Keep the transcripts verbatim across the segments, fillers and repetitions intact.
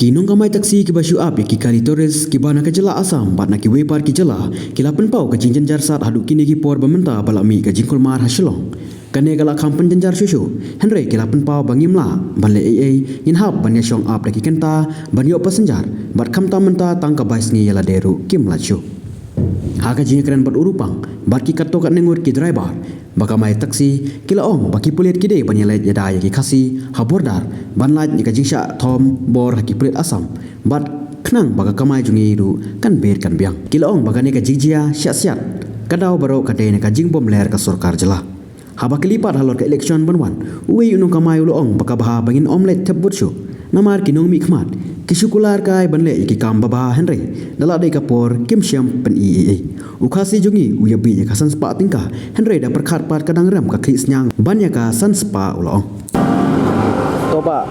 Ki nongkamai taxi kiba shu ap ïa ki kali tourist kiba na ka jylla Assam bad na kiwei pat ki jylla ki la pynpaw ka jingjynjar sat haduh kine ki por ba mynta ba la mih ka jingkulmar ha Shillong. Kane ka la kham pynjynjar shuh shuh, hynrei ki la pynpaw ba ngim lah ban leh ei ei, ngin hap ban ïa shong ap da ki kynta ban ïoh passenger, bad khamtam mynta tang ka bai sngi ïa lade ruh kim lah shuh. Ha ka jingïakren bad u Rupang bad ki katto katne ngut ki driver ba kamai taxi, ki la ong ba ki pulit ki dei ban ïaleit ïada ïa ki Khasi ha border ban lait ïa ka jingshah thom bor ha ki pulit Assam, bad khnang ba ka kamai jong ngi ruh kan bit kan biang. Ki la ong ba kane ka jingjia shah siat ka daw baroh ka dei na ka jingbymler ka sorkar jylla. Haba kylli pat halor ka election ban wan, uwei u nongkamai u la ong ba ka bha ba ngin ym leit thep vote shuh, namar ki nongmihkhmat ki shu kular kai ban leh ïa ki kam ba bha, hynrei da la dei ka por kim shym pyni ei ei. U Khasi jong ngi u ïa bit ïa ka san spah tyngka, hynrei da pyrkhat pat ka dang rem ka khlieh sniang ban ïa ka san spah, u la ong. To bah,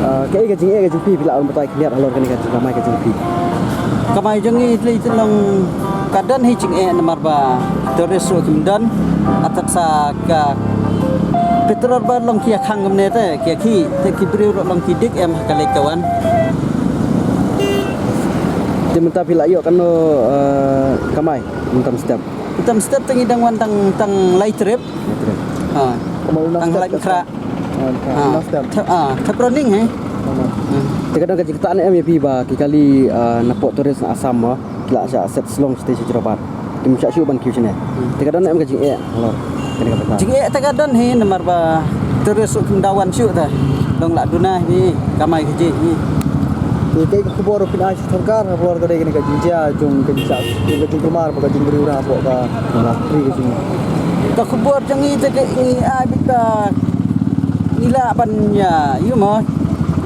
ah, kaei ka jingeh ka jong phi, phi lah ban batai khyndiat halor kane ka jingkamai ka jong phi? Kamai jong ngi te long ka don hi jingeh namar ba tourist ruh kim don, artat sa ka petrol ba long ki ïa khang kumne te ki ïa khih, te ki briew ruh long ki dik em ha ka leit ka wan. Te mynta phi la ïoh katno, eh, kamai mynta mynstep? Mynta mynstep te ngi dang wan tang, tang lai trip. Lai trip. Ha. Tang lai mynkhra. Ha. Thep, ha, thep running, eh. Hmm. Te ka don ka jingktah ne em ïa phi ba ki kali, ah, napoh tourist na Assam mo, ki la shah set Shillong stage jrong pat, kim shah shuh ban kiew shane? Hmm. Te ka don ne em ka jingeh halor kane ka bynta? Jingeh te ka don hi namar ba tourist ruh kim da wan shuh te long la duna hi, kamai ka jing hi. Te kaei ka khubor phin ai sha sorkar halor kane ka jingjia jong ka jingshah, jong ka jingkulmar bad ka jingbriew hapoh ka ri ka jong ngi? Ka khubor jong ngi te ka ngi ai beit ba ngi lah ban ïa, ïa mo,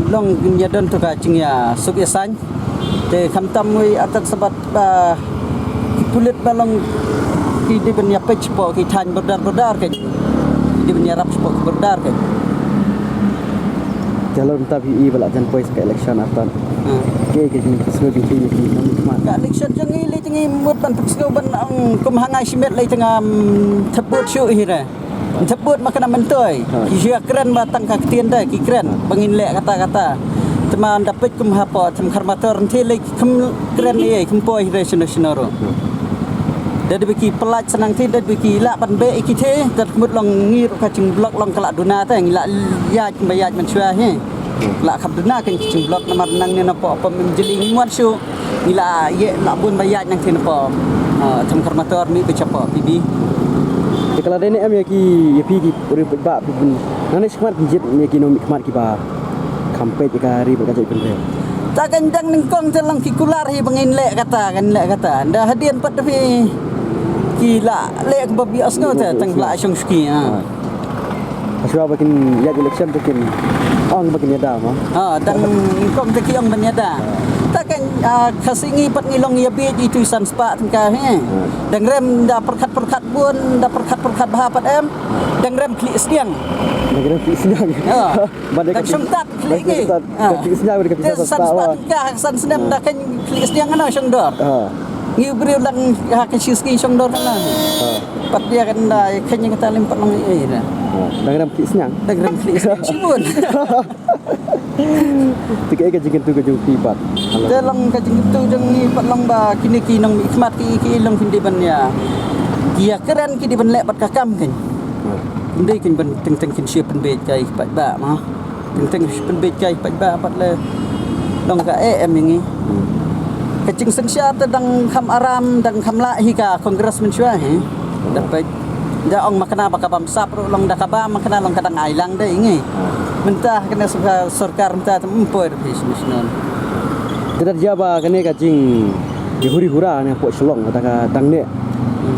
long ïa don to ka jingïasuk ïasaiñ. Te khamtam wei artat sa bad ba ki pulit ba long ki dei ban ïa peit shapoh ki thaiñ border border, ki dei ban ïarap shapoh ki border. Te halor mynta phi i ba la jan poi sa ka election artat, kaei ka jingpynsngew jong phi ïa ki nongmihkhmat? Ka election jong ngi lei jong ngi mut ban pynsngew ban ong kum ha nga shimet lei jong nga, mm, thep vote shuh hi re. Thep vote ma ka na myntoi. Ha. Ki shu ïa kren ba tang ka ktien te ki kren ba ngin leh kata kata. Te ma nda peit kum hapoh Themkharmator nangtei lei kim kren ei ei, kim poi hi re shano shano ruh. Da dei ba ki pyllait sa nangtei, da dei ba ki lah ban beh ïa ki te, te mut long ngi ruh ka jingblock long ka la duna te ngi la ïaid ba ïaid mynshuwa hi. La kham duna ka jingblock namar nangne napoh pom im jylliew ngim wan shuh. Ngi la ïeh la bun ba ïaid nangtei napoh, ah, Themkharmator mih beit shapoh P B. Te ka la dei ne em ïa ki, ïa phi ki briew paidbah phi bun, nangne shakhmat phin jied ïa ki nongmihkhmat kiba kham peit ïa ka ri bad ka jaitbynriew? Ta kan dang nyngkong te long ki kular hi ba ngin leh kata, kan leh kata. Nda hadien pat phi ki la leh kumba phi ïohsngew te tang la shong shuki, ah. Hashwa ba kin ïaid election te kin ong ba kin ïada mo? Ha, dang nyngkong te ki ong ban ïada. Ta kan, ah, Khasi ngi pat ngi long ïa bit itu san spah tyngka hi. Dang rem da pyrkhat pyrkhat bun, da pyrkhat pyrkhat bha pat em. Dang rem khlieh sniang. Dang rem khlieh sniang. Ha. Dang shong tad khlieh ngi. Ha. Khlieh sniang. Te san spah tyngka, san snem da kan khlieh sniang ano shong dor. Ha. Ngi u briew lang ha ka shi sngi shong dor na. Ha. Pat ïa kane ïa kane kata lem pat long ei ei na. Ha. Dang rem khlieh sniang. Dang rem khlieh sniang shibun. Te kaei ka jingkyntu ka jong phi pat? Te long ka jingkyntu jong ngi pat long ba kine ki nongmihkhmat ki, ki long kin dei ban ïa, ki ïa kren ki dei ban leh bad ka kam kan. Ha. Kin dei kin ban teng teng kin shu pynbeit ïa ki paidbah mo. Teng teng pynbeit ïa ki paidbah pat leh long ka eh em ïa ngi. Hmm. Ka jingsynshar te dang kham aram, dang kham lah hi ka Congress mynshuwa hi. Da peit, da ong ma kane ba ka bam sap ruh long da ka bam, ma kane long ka dang ai lang da ïa ngi. Hmm. Mynta kane sorkar, sorkar mynta te ym poi ruh phi shisha. Te da jia ba kane ka jing Ki huri hura ne hapoh Shillong kata ka dang ne.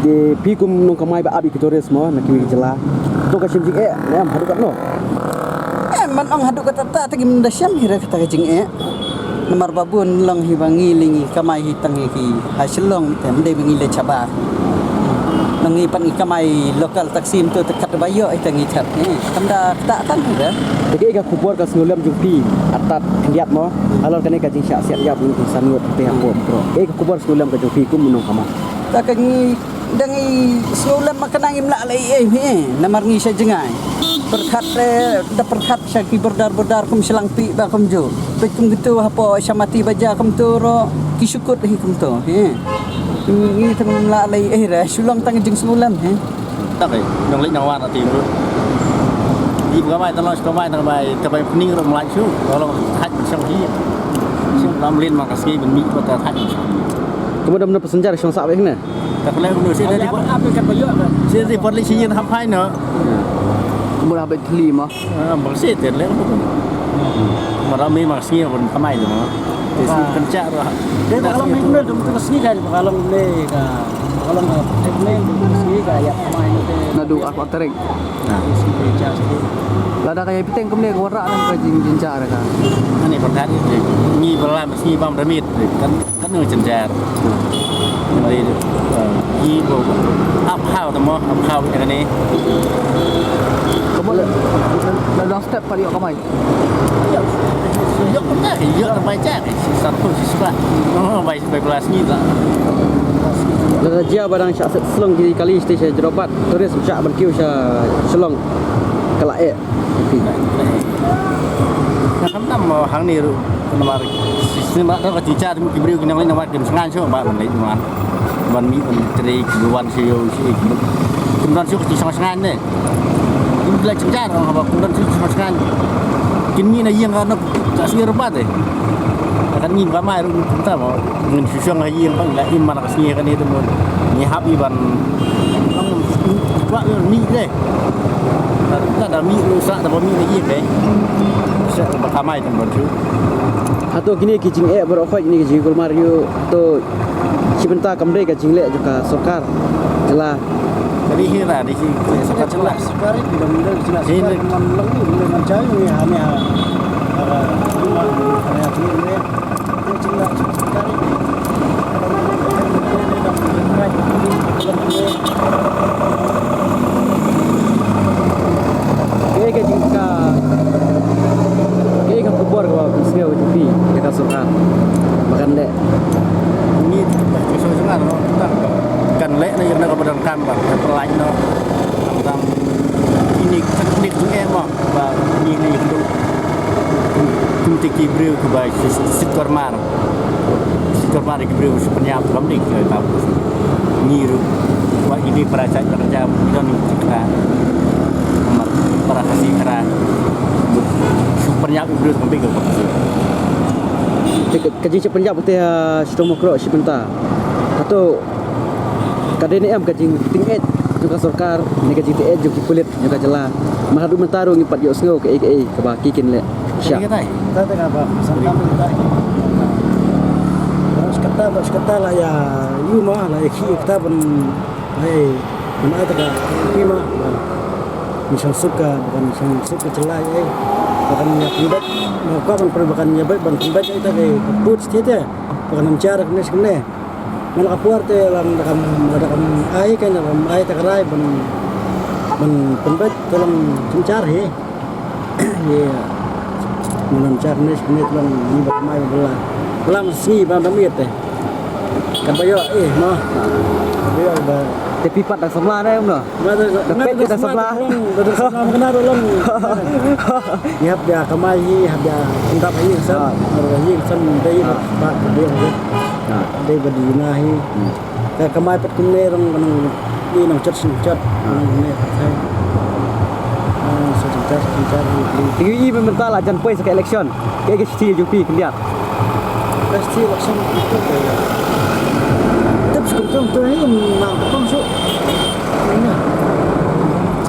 Te phi kum nongkamai ba ap ïa ki tourist mo na kiwei ki jylla, to ka shem jingeh ne em haduh katno? Em, man ong haduh katta katta te ngim da shem hi re kata ka jingeh. Namar ba bun long hi ba ngi lei ngi kamai hi tang ïa ki ha Shillong te ym dei ba ngi leit shabar. Ngi pat ngi kamai local taxi mynta te kat ba ïoh hi te ngi thep. Eh, kam da kata tang hi re. Te kaei ka khubor ka sngewlem jong phi, artat khyndiat mo, halor kane ka jingshah siat ïap ngi ki san ngut te hapoh Mukroh? Kaei ka khubor sngewlem ka jong phi kum u nongkamai? Ta ka ngi dang i sngewlem ma kane ngim lah leh ei ei hi, namar ngi sha jngai. Pyrkhat, eh, da pyrkhat sha ki bordar bordar kum sha Langpih ba kumjuh. Peit kum kito hapoh sha Mati Baja kumto ruh ki shu kut hi kumto. He. Ngi tang la lei eh ra shu long tang jingsngewlem he. Tak eh, nong leit nong wan ati ruh. Di ba ka bai tang long sha ka bai tang bai ka bai pning ruh mlai shu. Ka long thait shong hi. Shong lam lin ma ka sngi ban mih ba ta thait shong hi. Kumno dam na passenger shong sah beh ne? Ka khlem kumno, sien dei, sien dei por leit sha ïing hap phai noh. Kumno hap leit thli mo. Ah, bang sien te leh kumno. Mara me ma sngi ban kamai noh. Te sngi kan cha ruh. Te ba ka long me kumno, dum ka sngi ka, ba ka long me ka, ba ka long ka, te me ka sngi ka ïa kamai noh te. Naduh arphew tarik. Lada ka ïa bteng kumne ka wanrah ka jingjynjar ka. Ani pyrkhat ngi ba lam sngi bam da miet kan kan ngi jynjar. Ngi ba ap haw tamo ap haw ïa kane. Ka ba la dang step pat ïoh kamai. Ïoh kamai ïoh kamai jak. Satu siswa. Oh bai bai belas ngi ta. Lada jia ba dang shah set slong ki kali sha Jrabat. Tourist shah ban kiew sha Shillong. Ka la eh. Nga khamtam mo hangne ruh namar system ba ka jynjar ki briew ki nang leit namar kim sngan shuh ba ban leit namar ban mih ban trei ki wan shuh ïoh shuh kim don shuh ki sngewsngan ne. Kim leit jynjar ba kim don shuh ki sngewsngan. Kin mih na ïing ka nok ka sngi ruh ba te. Kan mih ba mai ruh kim ta mo. Ngin shu shong ha ïing ba la im man ka sngi kane te mo. Ngi hap i ban kwah mih te. Ka da mih ruh sa da ba mih na ïing te. Sa ba kamai te ban shu. Hato kine ki jingeh baroh khoit kine ki jingkulmar ïoh to shi bynta kam dei ka jingleh jong ka sorkar jylla. Kane hi ra dei shi sorkar jylla. Sorkar hi dang dei jylla sorkar man lang ni man jai ni ha ni ha. Kaei ka jingka, kaei ka khubor kaba pynsngew ïa phi ïa ka sorkar ba kan leh? Ngi ka sorkar kan leh na ïa kaba donkam ba ka pynlait noh. Tang ini ka teknik jingeh mo ba ngi ngi kum te ki briew kiba sit kormar. Sit kormar ki briew shu pynïap kam dik ki ta. Ngi ruh wa ini para jait para jam don ni kita. Mar para Khasi kara shu pynïap ki briew kam dik ki. Ka jing shu pynïap te ha Shitom Mokroh shi bynta. Hato ka dei ne em ka jingtyngeh jong ka sorkar ne ka jingtyngeh jong ki pulit jong ka jylla? Mar haduh mynta ruh ngim pat ïohsngew kaei kaei kaba ki kin leh. Sha. Kaei katai? Katai kaba samtam katai. Baroh shi katta, baroh shi katta la ïa ïoh ma, la ïa khih katta ban, hei, ban ai ta ka pi ma. Ban shong suk ka, ban shong suk ka jylla ei. Ban ïa pynbeit, ma ka ban pynbeit, ban ïa beit, ban pynbeit ei ta ka put state. Ban ym jar kane shi kane. Man la ka por te lam da kam, da kam ai ka, da kam ai ta ka rai ban, ban pynbeit te lam jynjar hi. Ye. Man lam jar ne ne te lam ni ba mai ba la. Lam sngi ba da miet te. Kan ba ïoh eh mo. Kan ba ïoh ba. Te phi pat da samla ne em no. Nga da, nga da pet da samla. Da samla kena da long. Ïa hap ïa kamai hi, hap ïa pyndap hi san. Ah. Hi san dei ba ba dei. Ah. Dei ba dei na hi. Hmm. Ka kamai pat kumne rong nong ni nong chat sing chat. Ah. Nong ne pat hai. Ah, sing chat sing chat. Ti i mynta la jan poi sa ka election. Kaei ka shithi jong phi khyndiat? Ka shithi election tu ka. Tip skum tu tu hi nang tu kong shu.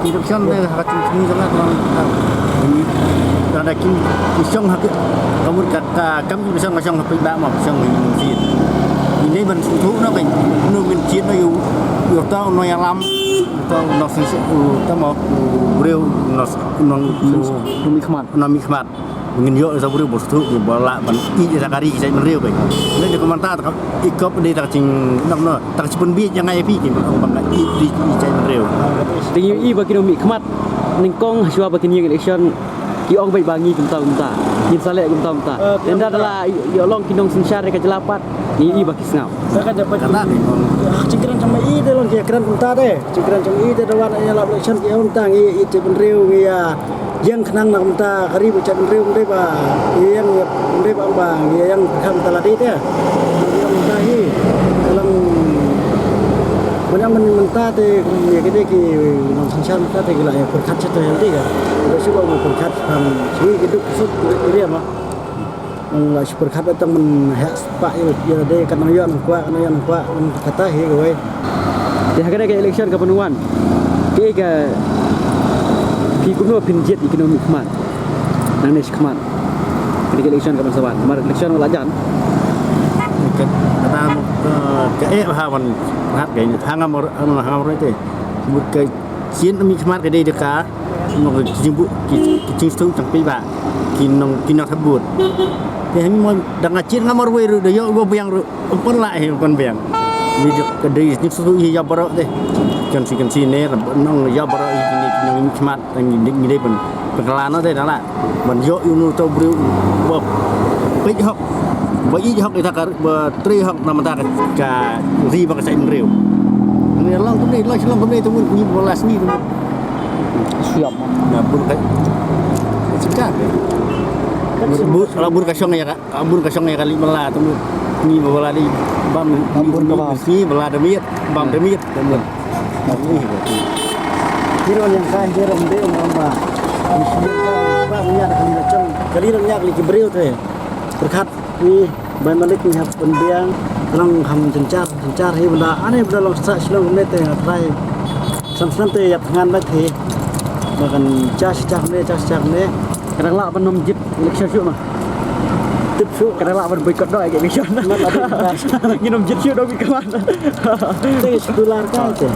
Election ne ha ka jingshong jong nga, ka da kim shong ha ka mut ka kam kim shong ka shong ha pynda ma shong ha ïing sih. Ini ban sngewthuh na ban nu min chin na yu yu ta no ya lam ta no sen se u ta ma u breu no no mi khmat. Ngin ïoh sa briew bos tu ba lah ban ïa ka ri ki jait bynriew ba. Lei da ka mynta ta ka i kop dei ta ka jing nang no ta ka jingpynbeit ïa nga ïa phi ki ban ïa ki jait bynriew. Te ngi ïohi ba ki nongmihkhmat nyngkong hashwa ba kin ïeng election ki ong beit ba ngi kumta kumta, ngin sa leh kumta kumta. Ynda da la ïoh long ki nongsynshar ïa ka jylla pat. Ngi i ba ki sngap. Ka ka dapat. Kata ni, kong. Jingkren jong ma i te long ki kren kumta te. Jingkren jong ma i te da wan ïa lap election ki ong tang i i te bynriew ngi ïa ïeng khnang na kumta ka ri ba jait bynriew bynriew ba ïeng bynriew ba ong ba ngi ïeng kham ta la dei te. Ngi ong kumta hi. Ka long ban ïa mynta te kum ïa kine ki long synshar mynta te ki la ïa pyrkhat sha te ïa dei ka. Ba shu ba pyrkhat kham shu ki duk suk ki ri ma. Nang la shu pyrkhat ba tang man heh spah ïa ïa dei kat nang ïoh nang kwah kat nang ïoh nang kwah nang kata hi kawei. Te ha kane ka election ka ban wan. Te ka phi kumno phin jied ïa kino mih khmat. Nang ne shi khmat. Kane ka election ka ban sa wan. Mar election wala jan. Ka ka ta mo ka eh ha wan hat ka ha ngam ha ngam te. Mut ka Chin mi khmat ka dei da ka. Nong ki jingbu ki ki jingstu chang pi ba. Ki nong ki nong thabut. Te hemi mo dang ka chin nga mar wei ru da yo go biang ru. Pon la he pon biang. Ni ka dei jingstu hi ya baro de. Kan si kan si ne nong ya baro hi ni nong mi khmat ngi dei ngi dei pon. Pengala no de da la. Ban ïoh ïa uno uto u briew ba peit hok, ba ïeit hok ïa ka, ba trei hok na ka bynta ka ri bad ka jaitbynriew. Ngi long kumne, long shu long kumne te mut ngi ba la sngi te mut. Siap. Na bun ka. Singkat. Bun, bun, la bun ka shong ïa ka, bun ka shong ïa ka leit ba la te mut. Ngi ba la dei bam. Bun ka bam. Ngi ba la da miet, bam da miet te mut. Ki ron ïa ka, ki ron dei ong ba. Ba ïa ka li la chong, ka li ron ïa ka li ki briew te. Pyrkhat ni bai malik ni hap pynbiang, ka long kham jynjar, jynjar hi bynda, ani bynda long sa shlong kumne te nga trai. San san te ïap ngan bad hi. Ba kan jar shi jar kumne, jar shi jar kumne. Ka dang lah ban nym jied election shuh ma. Tip shuh. Ka dang lah ban boycott doh election. Ngi nym jied shuh doh bi kman. Te sekular ka te.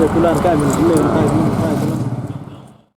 Sekular ka, min kumne ka, min ka.